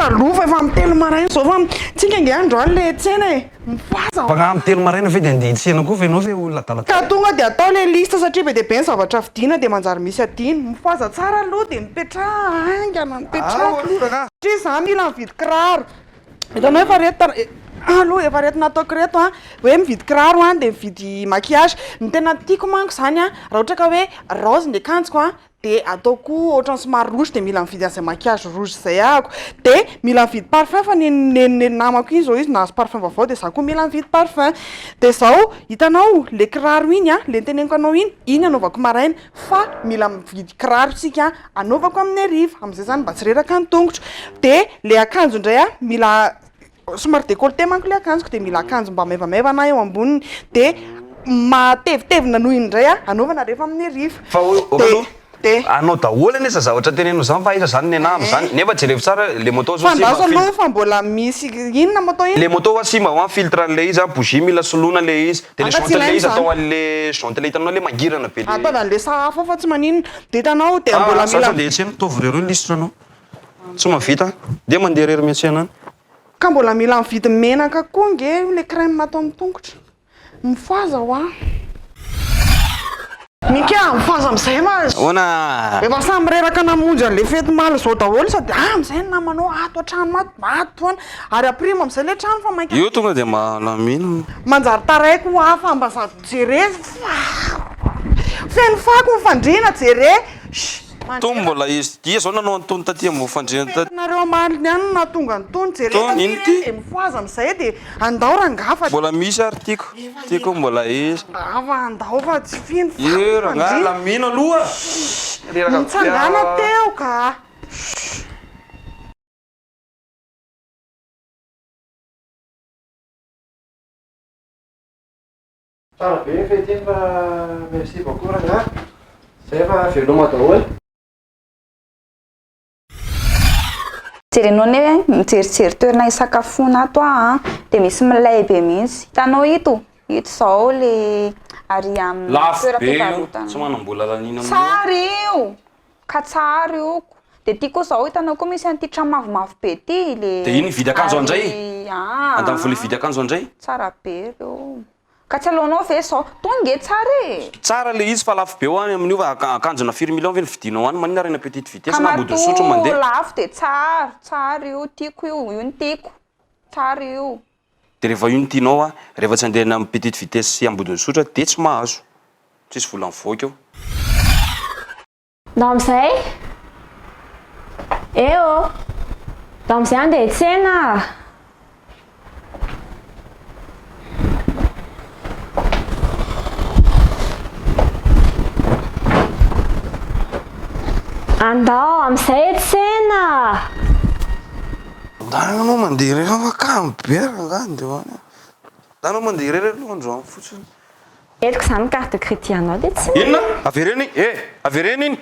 Mifohaza aloha fa efa amin'ny telo maraina izao fa tsika ange androany le tsena e! Mifohaza. Fa nga amin'ny telo maraina ve dia andeha hitsena koa ve ianao ve olona adaladala? Ka tonga dia atao le liste satria be dia be ny zavatra vidiana dia manjary misy adino. Mifohaza tsara aloha dia mipetraha haingana, mipetraha. Ao aloha rangaha. Satria za mila mividy kiraro. Hitanao efa reto aloha efa reto nataoko reto an, hoe mividy kiraro an dia mividy maquillage. Ny tena tiako manko izany an, raha ohatra ka hoe raozy ny akanjoko an, dia ataoko ohatran'ny somary rouge dia mila mividy an'izay maquillage rouge izay ahako, dia mila mividy parfum fa ny ny namako iny izao izy nahazo parfum vaovao dia za koa mila mividy parfum, dia izao hitanao le kiraro iny an, le noteneniko anao iny, iny anaovako maraina fa mila mividy kiraro tsika anaovako amin'ny hariva, amin'izay zany mba tsy reraka ny tongotro, dia le akanjo indray an mila Somary décolleté manko le akanjoko de mila akanjo mba maivamaivana eo amboniny de matevitevina noho iny indray anaovana rehefa amin'ny hariva. Fa ok De aloha, de. anao daholo anie zany zavatra teneninao zany fa aiza zany nenah amzany, nefa jerevo tsara le moto zao Fa simba andraso fil, aloha fa mbola misy inona moto iny? le moto hoa simba hoa filtre anle izy an, bougie mila soloina le izy, de le Anga tsy jante le ilaina izy izany. atao anle jante le hitanao le mangirana be le. Ataovy anle sahafa ao fa tsy maninona. De hitanao de Ah mbola za mila. tsy andeha hiantsena, ataovy irery eo lisitra anao, tsy mahavita, ndeha mandeha irery miantsena any. Ka mbola mila mividy menaka koa nge io le crème atao amin'ny tongotra. Mifohaza hoa. Mika a, mifohaza amin'izay fa Ahoana? efa samy reraka namonjy an'le fety omaly izao daholo sady ah amin'izay ny namanao ato an-trano ato, ato foana. Ary ampirimo amin'izay le trano fa mainka Io tonga dia mahalamina. Manjary taraiky hoa fa mba za jere fa feno fako ny fandriana jere. Shh. Tony mbola izy dia zao nanao an'itony taty ambony fandriana taty. Fetinareo omaly ihany no nahatonga an'itony, jerena Tony, ino firy ity? dia mifohaza amin'izay dia andao rangaha fa. Mbola misy ary tiako, tiako mbola izy. Rangaha fa andao fa tsy feno fako Io rangaha fandriana. lamino aloha. Reraka be Mitsangàna aho. teo ka. Shh. Tsara be ny fety iny fa merci beaucoup rangahy. Zay fa veloma daholo. Jerenao anie hoe mijerijery toerana hisakafoana ato aho an, dia misy milay be mihitsy. Hitanao ito? Ito izao le ary amin'ny Lafo be io, toeram-pivarotana. tsy manam-bola laniana amin'io. Tsara io! Ka tsara io. Dia ity koa izao hitanao koa misy an'ity trano mavomavo be ity le Dia iny hividy akanjo ary andray? aa Andany vola hividy akanjo andray? Tsara be ireo. Ka tsy aleonao ve izao? Tony nge tsara e! Tsara le izy fa lafo be hoa any amin'io fa akanjona firy million ve no vidinao any maninona raha eny petite vitesse Ka na Ambodin'Isotry matoa mandeha. lafo dia tsara, tsara io, tiako io, io no tiako, tsara io. Dia rehefa io no tianao a, rehefa tsy andeha any amin'ny petite vitesse sy Ambodin'Isotry dia tsy mahazo. Tsisy vola mivoaka eo. Ndao amin'izay. Eh oh. Ndao amin'izay andeha hiantsena ah. Andao amin'izay hiantsena. Ndana anao mandeha irery fa kamo be rangaha andeha ho any. Ndana mandeha irery aloha androany fotsiny. Entiko izany ny carte de crédit anao dia tsy Inona? Avereno iny eh! Avereno iny!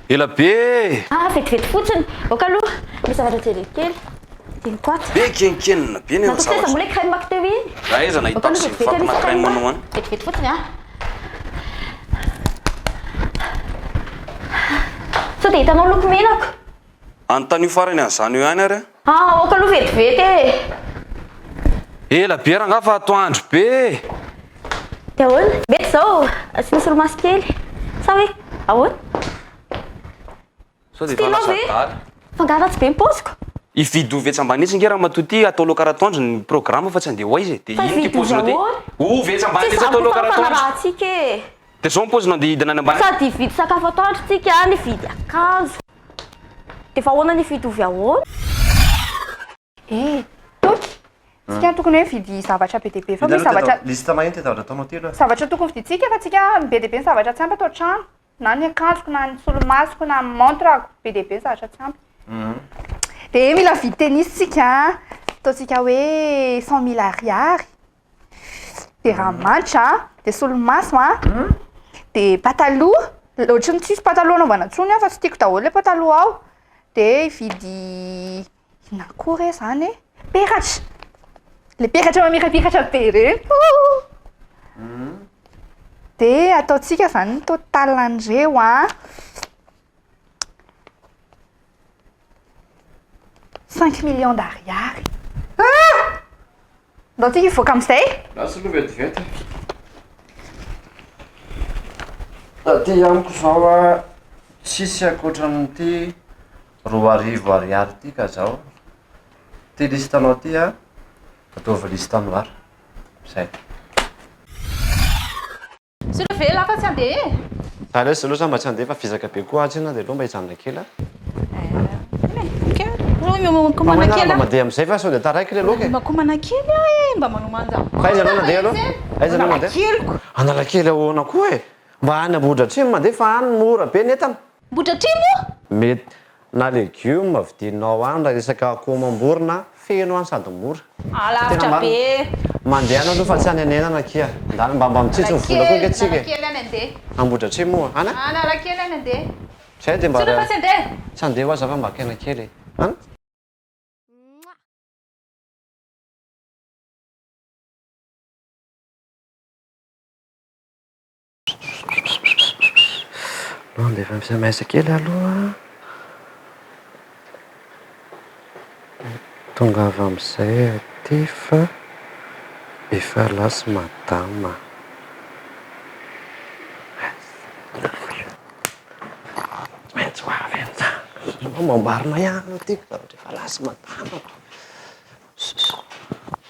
Ela be e! Ah, vetivety fotsiny. Ok aloha, misy zavatra jereko kely. Diniko ato. Be kenkenina be nefa Nataoko taiza zavatra. moa ilay crème-ko teo iny? Aiza Ok nahitako aloha izay vetivety fatana aloha crème anao any? Vetivety fotsiny ah. Sao dia hitanao lokomenako? Anontanio farany an'izany eo ihany ary a. Ah, ok aloha vetivety e. Ela be rangaha fa atoandro be e. Dia ahoana? Mety izao? Asiana solomaso kely. Sa hoe ahoana? Sao dia Tsy efa tianao lasa ve? adala. Fa angaha ratsy be ny paoziko? Hividy ovy etsy ambany etsy ange ramatoa ity, atao laoka ratoandro ny programme fa tsy handeha ho aiza e. Dia Fa ino ity hividy ovy paozinao ity? ahoana? Ovy etsy ambany Tsy etsy atao izaho koa laoka fa ratoandro. mifanarahantsika e. Dia izao ny paozinao andeha hidina any ambany. Sady hividy sakafo atoandro tsika no hividy akanjo. Dia fa ahoana ny hividy ovy ahoana? Eh! Toky! Tsika tokony hoe mividy zavatra be dia be fa misy zavatra. Liste mahay ny zavatra ataonao telo a. Zavatra tokony vidintsika fa tsika be dia be ny zavatra tsy ampy ato an-trano. Na ny akanjoko na ny solomasoko na ny montre-ko, be dia be ny zavatra tsy ampy. Dia mila mividy tennis tsika, ataontsika hoe cent mille ariary. Dia ranomanitra an, dia solomaso an, dia pataloha, ohatran'ny tsisy pataloha anaovana intsony aho fa tsy tiako daholo ilay pataloha ao. Dia hividy inona koa re izany e? Peratra! Ilay peratra mamirapiratra be ireny. Dia ataontsika izany ny total an'ireo an. 5 millions d'ariary. Ah! Ndao tsika hivoaka amin'izay. Lasa aloha vetivety. Aty amiko izao a, tsisy ankoatran'ity 2000 ariary ity ka zao. Ity liste-nao ity a, ataovy liste noire. Zay. Sura ve lafa tsy handeha e? Za lesy aloha za mba tsy handeha fa vizaka be koa atsy ina dia aleo mba hijanona kely a. Fa maninona raha mba mandeha amin'izay fa sao dia taraiky ilay loka e. Mba kely aho e, mba manomanja. Fa aiza ianao nandeha aloha? Aiza ianao mandeha? Analakely ahoana koa e? Mba any Ambohidratrimo mandeha fa any mora be ny entana. Ambohidratrimo? Mety na legioma vidianao any raha resaka akoho amam-borona feno any sady mora. Ah lavitra be. Mandehana aloha fa tsy any anenana akia. Ndana mba mba mitsitsy ny vola koa ange tsika e. Analakely any andeha. Ambohidratrimo moa? Any? Analakely any andeha. Zay dia mba. Tsy fa tsy andeha? Tsy andeha hoa za fa mba haka kely e. Any? Mandefa sms kely aloha. Tongava amin'izay aty fa efa lasa madama. Tsy maintsy ho avy an'izany. Amboarina ihany aloha ity zavatra efa lasa madama.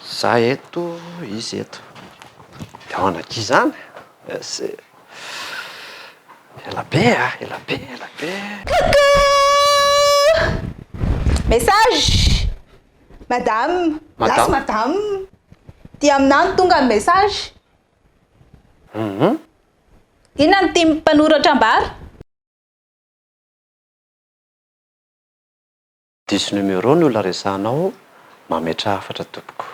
Za eto, izy eto. Dia ao an'ankizy any. Merci. Ela be a, ela be, ela be. Coucou! Message! Madame, lasa madame. Ty aminah no tonga ny message. Inona no tian'ny mpanoratra ambara? Diso numéro ny olona resahanao mametraha hafatra tompoko.